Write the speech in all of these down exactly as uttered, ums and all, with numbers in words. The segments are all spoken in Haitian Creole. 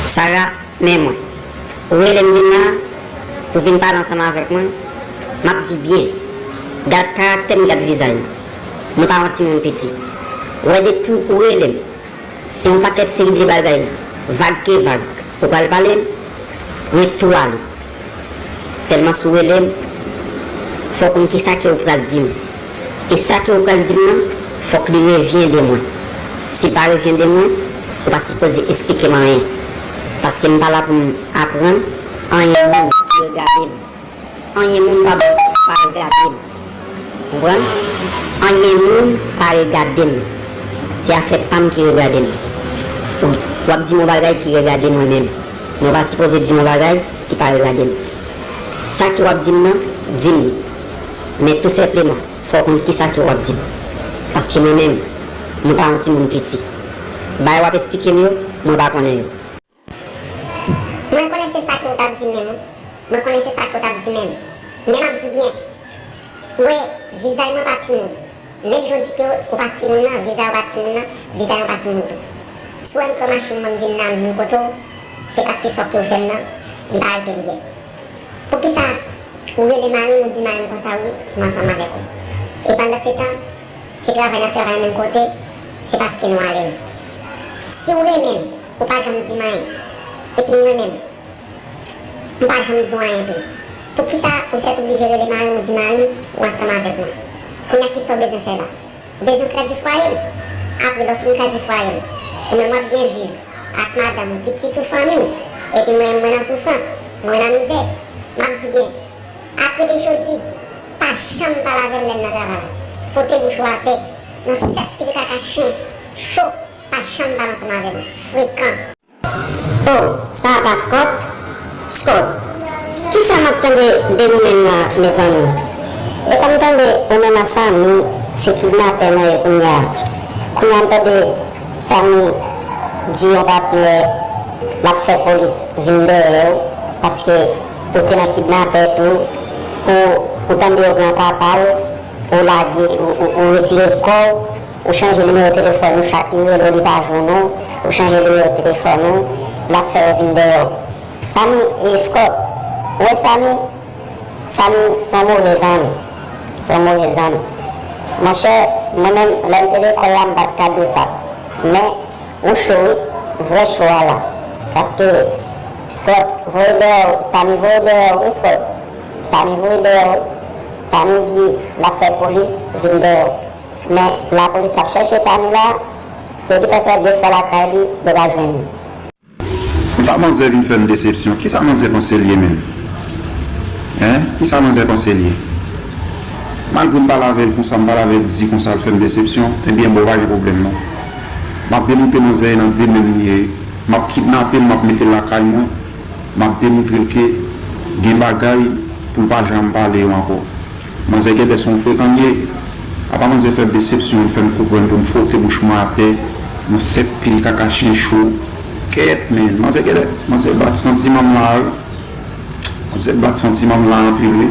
Sara, men mwen. Ou rele m vin la pou vin pale ansanm avèk mwen. M ap di w byen. Gad karaktè m, gad vizaj m. Mwen pa yon timoun piti. Ou wè, depi ou rele m, se yon pakèt seri de bagay, vag ke vag ou pral pale m, mwen tou ale. Sèlman si w rele m, fò w konn kisa ke ou pral di m. E sa ke ou pral di m nan, fòk li revyen de mwen. Si l pa revyen de mwen, ou pa sipoze esplike m anyen. Paske m pa la pou m aprann anyen moun ki regade m. Anyen moun pa, pa regade m. Konprann? Anyen moun pa regade m. Se afè pa m ki regade m. Ou, w ap di m yon bagay ki regade mwen menm. Men w pa sipoze di m yon bagay ki pa regade m. Sa ke w ap di m nan, di m li. Men tou senpleman, fò w konn kisa ke w ap di m. Paske mwen menm, mwen pa yon timoun piti. Bagay w ap esplike m yo, mwen pa konnen yo. Mwen konnen se sa ke w t ap di menm, wi. Mwen konnen se sa ke w t ap di menm. Men m ap di w byen. Ou wè, vizaj mwen pa timoun. Menm jan w di ke ou pa timoun nan, vizaj ou pa timoun nan, vizaj mwen pa timoun tou. Si w wè m pran machin mwen m vin la, m vin kote w, se paske sa w te fè m nan, li pa rete m byen. Poukisa ou rele mari m, ou di mari m konsa wi, m ansanm avèk ou? E pandan se tan, si travay n ap travay menm kote, se paske nou alèz. Si w renmen m, ou pa janm di m anyen. Epi mwen menm, m pa janm di w anyen tou. Poukisa ou sètoblije rele mari m, ou di mari m, ou ansanm avèk mwen? Kounye a kisa w bezwen fè la? Ou bezwen kraze fwaye m. Apre lè w fin kraze fwaye m, ou menm w ap byen viv ak madanm ou, pitit ou, fanmi w. Epi mwen, mwen nan soufrans, mwen nan mizè. M ap di w byen, apre de jodi, pa janm pale avè m lè m nan travay. Fote bouch ou atè, nan sèt pil kaka chen cho, pa janm pale ansanm avè m. Frekan. Oh, sa a pa Scott? Scott, kisa m ap tande de nou menm nan, mezanmi? Epa m tande ou menm ak Samy se kidnapè nou ye kounye a. Kounye a m tande Samy di yon patnè l ap fè polis vin dèyè w, paske ou te nan kidnapè tou, ou, ou tande yo pran papa l, ou lage, ou, ou, ou retire kò w, ou chanje nimewo telefòn ou, chak ki rele w li pa jwenn ou, ou chanje nimewo telefòn ou, l ap fè yo vin dèyè w. Samy, e, Scott, ou wè Samy? Samy se yon move zanmi. Se yon move zanmi. Monchè, mwen menm, lè m te lekòl la, m pa t ka di w sa. Men, ou cho wi, vrè cho a la. Paske, Scott, voye dèyè w, Samy voye dèyè w wi, Scott. Samy voye dèyè w. Samy di l ap fè polis vin dèyè w. Men lapolis ap chèche Samy la, yo gentan fè de fwa lakay li, yo pa jwenn li. Kòm manzè vin fè m desepsyon, kisa manzè panse l ye menm? Hein? Kisa manzè panse l ye? Malgre m pale avè l konsa, m pale avè l di konsa, l fè m desepsyon, ebyen bon, pa gen pwoblèm non. M ap demontre manzè nan de men m li ye. M ap kidnape l, m ap mete l lakay mwen, m ap demontre l ke gen bagay pou l pa janm pale yo ankò. Manzè genlè se yon frekan l ye. Apa manzè fè m desepsyon, l fè m konprann pou m fwote bouch mwen atè nan sèt pil kaka chen cho. Kèt, men, manzè genlè, manzè bat santiman m la, wi. Manzè bat santiman m la anpil, wi.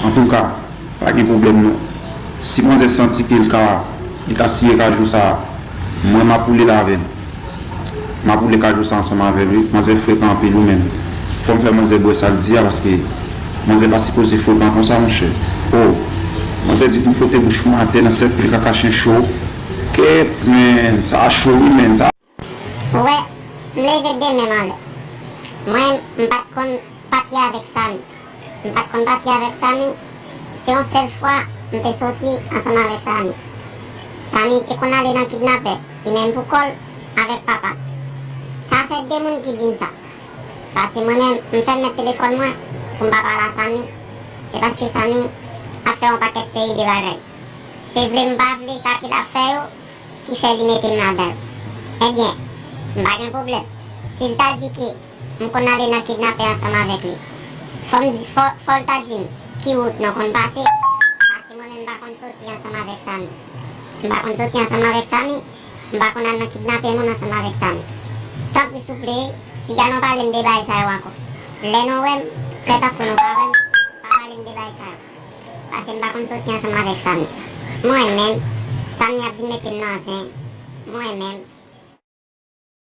Antouka, pa gen pwoblèm non. Si manzè santi ke l ka, li ka siye kajou sa, mwen m ap woule l avè l. M ap woule kajou sa ansanm avè l, wi. Manzè frekan anpil, wi, menm. Fò m fè manzè bwè sa l di a, paske manzè pa sipoze frekan konsa, monchè. O, manzè di pou m fwote bouch mwen atè nan sèt pil kaka chen cho. Kèt, men, sa cho, wi, men, sa. Ou wè, m leve de men m anlè. Mwen, m pa t konn pati avèk Samy. M pa t konn pati avèk Samy. Se yon sèl fwa m te soti ansanm avèk Samy. Samy te konn ale nan kidnapè, li menm pou kò l, avèk papa l. Sa fè de moun ki di m sa. Paske mwen menm, m fè m met telefòn mwen pou m pa pale a Samy. Se paske Samy ap fè yon pakèt seri de bagay. Se vle m pa vle sa ke l ap fè yo, ki fè li mete m ladan l. Ebyen, m pa gen pwoblèm. Si l ta di ke m konn ale nan kidnapè ansanm avèk li, fò m di, fò, fò l ta di m ki wout nou konn pase, paske mwen menm m pa konn soti ansanm avèk Samy. M pa konn soti ansanm avèk Samy, m pa konn al nan kidnapè moun ansanm avèk Samy. Tanpri souple, piga nou pale m de bagay sa yo ankò. Lè nou wè m, fè tankou nou pa wè m, pa pale m de bagay sa yo. Paske m pa konn soti ansanm avèk Samy. Mwen menm, Samy ap vin mete m nan zen. Mwen menm,